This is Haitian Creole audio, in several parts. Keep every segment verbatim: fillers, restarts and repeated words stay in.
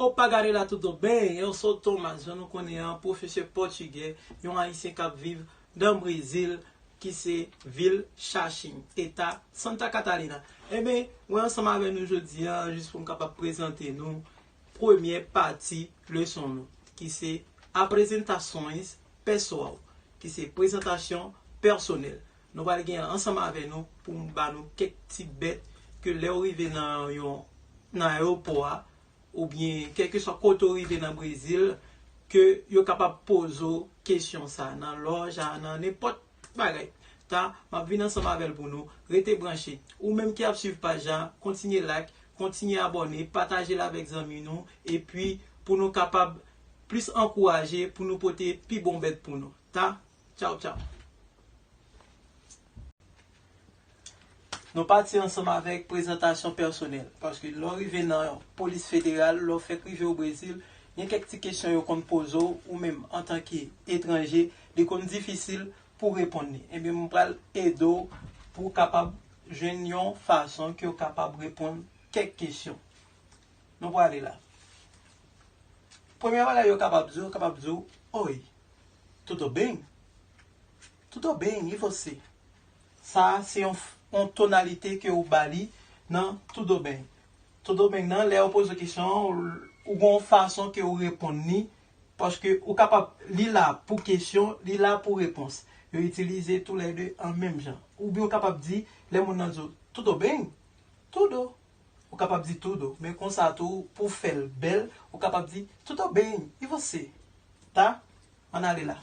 Opa, gade la, tudo bem? Eu sou Thomas, jan nou konnen an, pwofesè pòtigè, yon Ayisyen k ap viv nan Brezil, ki se vil Xaxim, eta Santa Catarina. Enben, mwen ansanm avè nou jodi a, jis pou m kapab prezante nou premyè pati leson nou, ki se apresentações pessoal, ki se prezantasyon pèsonèl. Nou pral gen ansanm avè nou pou m ba nou kèk ti bèt ke lè w rive nan yon, nan ayewopò a, oubyen kèlkeswa kote w rive nan Brezil, ke yo kapab poze w kesyon sa a nan lòj a, nan nenpòt bagay. Ta, m ap vin ansanm avè l pou nou. Rete branche. Ou menm ki ap swiv paj la, kontinye like, kontinye abòne, pataje l avèk zanmi nou, epi pou nou kapab plis ankouraje, pou nou pote pi bon bèt pou nou. Ta, tchaw, tchaw. Nou pati ansanm avèk prezantasyon pèsonèl, paske lè w rive nan polis federal, lè w fèk rive o Brezil, gen kèk ti kesyon yo konn poze w, ou menm antanke etranje, li konn difisil pou w reponn li. Ebyen, m pral ede w pou w kapab jwenn yon fason ke w kapab reponn kèk kesyon. Nou prale la. Premye bagay yo kapab di w, yo kapab di w, Oi, tudo bem? Tudo bem, e você? Sa a se yon, yon tonalite ke ou ba li nan tudo bem. Tudo bem nan, lè yo poze w kesyon, ou gen yon fason ke ou reponn li, paske ou kapab, li la pou kesyon, li la pou repons. Yo itilize toulède an menm jan. Oubyen ou kapab di, lè moun nan di w, Tudo bem? Tudo. Ou kapab di tudo, men konsa tou, pou fè l bèl, ou kapab di tudo bem, e você? Ta? Ann ale la.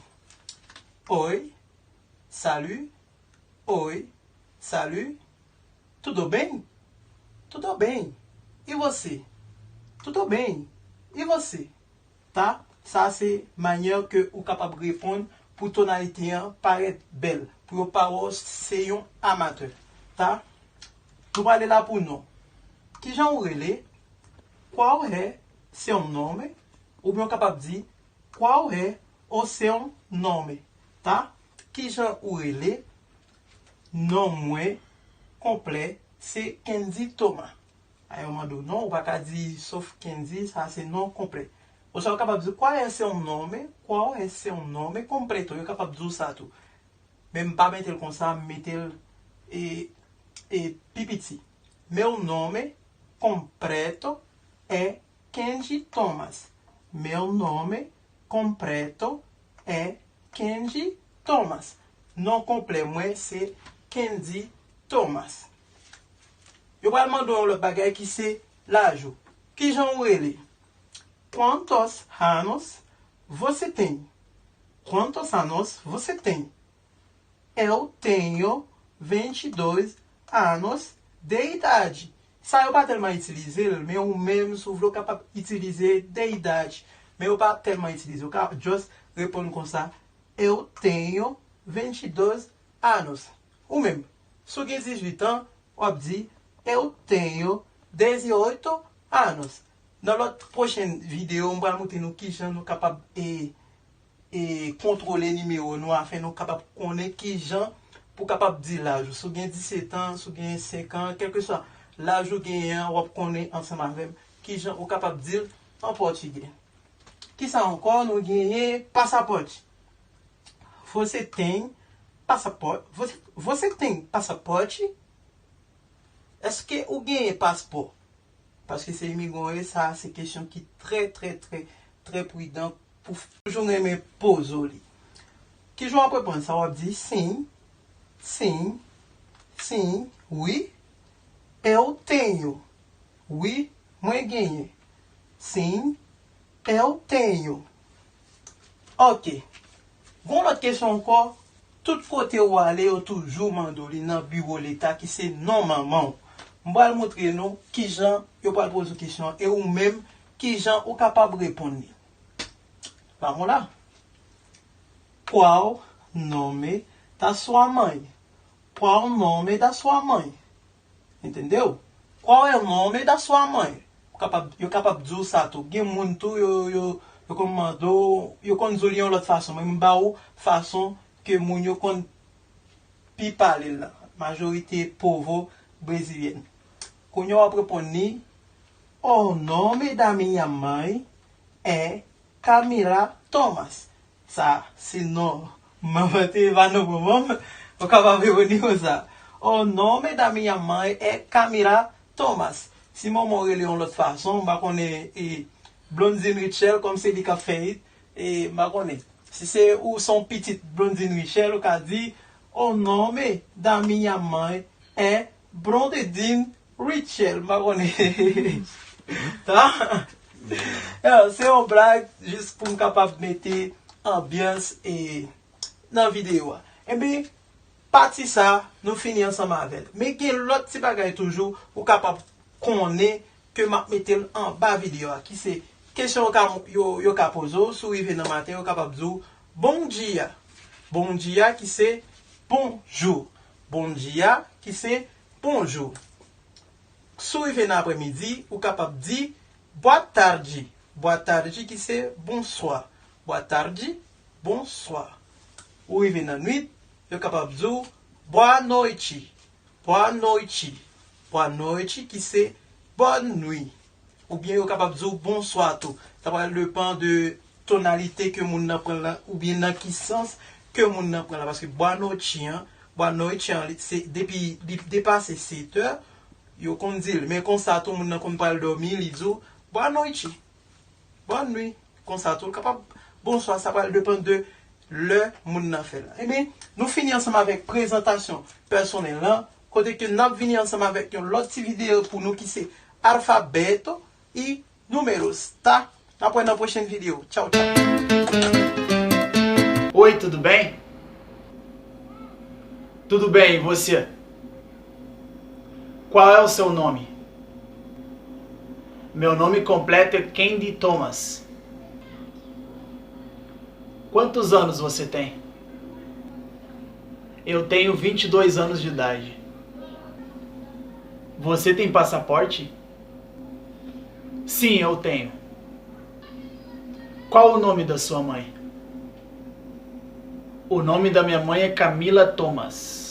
Oi, salut. Oi, salut. Tudo bem? Tudo bem. E você? Tudo bem. E você? Ta, sa se manyè ke ou kapab reponn pou tonalite an parèt bèl, pou yo pa wè w se yon amatè. Ta, nou prale la pou non. Kijan ou rele? Qual é seu nome? Oubyen ou kapab di, Qual é o seu nome? Ta, kijan ou rele? Non mwen konplè se Kendy Thomas. A yo mande w non, ou pa ka di sof Kendy, sa se non konplè. Oswa ou kapab di, Qual é seu nome? Qual é seu nome completo? Yo kapab di w sa tou. Men m pa mete l konsa, m mete l e, e pi piti. Meu nome completo é Kendy Thomas. Meu nome completo é Kendy Thomas. Non konplè mwen se Kendy Thomas. Yo pral mande w yon lòt bagay ki se laj ou. Kijan ou rele? Quantos anos você tem? Quantos anos você tem? Eu tenho vinte e dois anos de idade. Sa yo pa tèlman itilize l, men ou menm, si w vle, ou kapab itilize de idade. Men yo pa tèlman itilize. Ou ka just reponn konsa, Eu tenho vinte e dois anos. Ou menm, si w gen dizuit an, w ap di, Eu tenho dezoito anos. Nan lòt pwochèn videyo, m pral montre nou kijan nou kapab e, e kontwole nimewo nou afin nou kapab konnen kijan pou kapab di laj ou. Si w gen disèt an, si w gen senk an, kèlkeswa laj ou genyen an, w ap konnen ansanm avè m kijan ou kapab di l an pòtigè. Kisa ankò nou genyen? Pasaporte. Você tem passaporte? Você, você tem passaporte? Èske ou genyen paspò? Paske se imigran yo ye, sa se kesyon ki trè, trè, trè, trè pridan pou toujou renmen poze w li. Kijan w ap reponn sa? W ap di sim, sim, sim, oui, eu tenho. Wi, mwen genyen. Sim, eu tenho. Ok. Gon lòt kesyon ankò, tout kote ou ale, yo toujou mande w li nan biwo leta ki se non manman w. M pral montre nou kijan yo pral poze w kesyon an e ou menm, kijan ou kapab reponn li. Vamos lá. Qual nome da sua mãe? Qual nome da sua mãe? Entendeu? Qual é o nome da sua mãe? Ou kapab, yo kapab di w sa tou. Gen moun tou, yo, yo, yo konn mande w, yo konn di w li yon lòt fason. Men m ba ou fason ke moun yo konn pi pale l la. Majorite povo brezilyèn. Kounye a w ap reponn li, O nome da minha mãe é Camila Thomas. Sa se non manman te ba non manman m. Ou kapab rewoni konsa. O nome da minha mãe é Camila Thomas. Si manman w rele yon lòt fason, m pa konnen e Blondine Rachel, kòm se li k ap fè it, e m pa konnen. Si se ou se yon pitit Blondine Rachel, ou ka di, O nome da minha mãe é Blondedine Rachel. M pa konnen. Ta? Se yon blag, jis pou m kapab mete anbyans e nan videyo a. Ebyen, pati sa, nou fini ansanm avè l. Men gen lòt ti bagay toujou ou kapab konnen ke m ap mete l anba videyo a, ki se kesyon yo ka, yo, yo ka poze w, si w rive nan maten, yo kapab di w, Bom dia. Bom dia ki se bonjou. Bom dia ki se bonjou. Si w rive nan aprèmidi, ou kapab di, Boa tarde. Boa tarde ki se bonswa. Boa tarde, bonswa. Ou rive nan nwit, yo kapab di w, Boa noite. Boa noite. Boa noite ki se bòn nwi. Oubyen yo kapab di w bonswa tou. Sa pral depann de tonalite ke moun nan pran la, oubyen nan ki sans ke moun nan pran la. Paske boa noite an, boa noite an, li, se depi li depase sèt è, yo konn di l. Men konsa tou, moun nan konn pral dòmi, li di w, Boa noite. Bòn nwi. Konsa tou, l kapab, bonswa, sa pral depann de lè moun nan fè l la. Ebyen, nou fini ansanm avèk prezantasyon pèsonèl lan, kote ke n ap vini ansanm avèk yon lòt ti videyo pou nou ki se alfabeto e números, ta? N ap wè nan pwochèn videyo. Tchaw, tchaw. Oi, tudo bem? Tudo bem, e você? Qual é o seu nome? Meu nome completo é Kendi Thomas. Quantos anos você tem? Eu tenho vinte e dois anos de idade. Você tem passaporte? Sim, eu tenho. Qual o nome da sua mãe? O nome da minha mãe é Camila Thomas.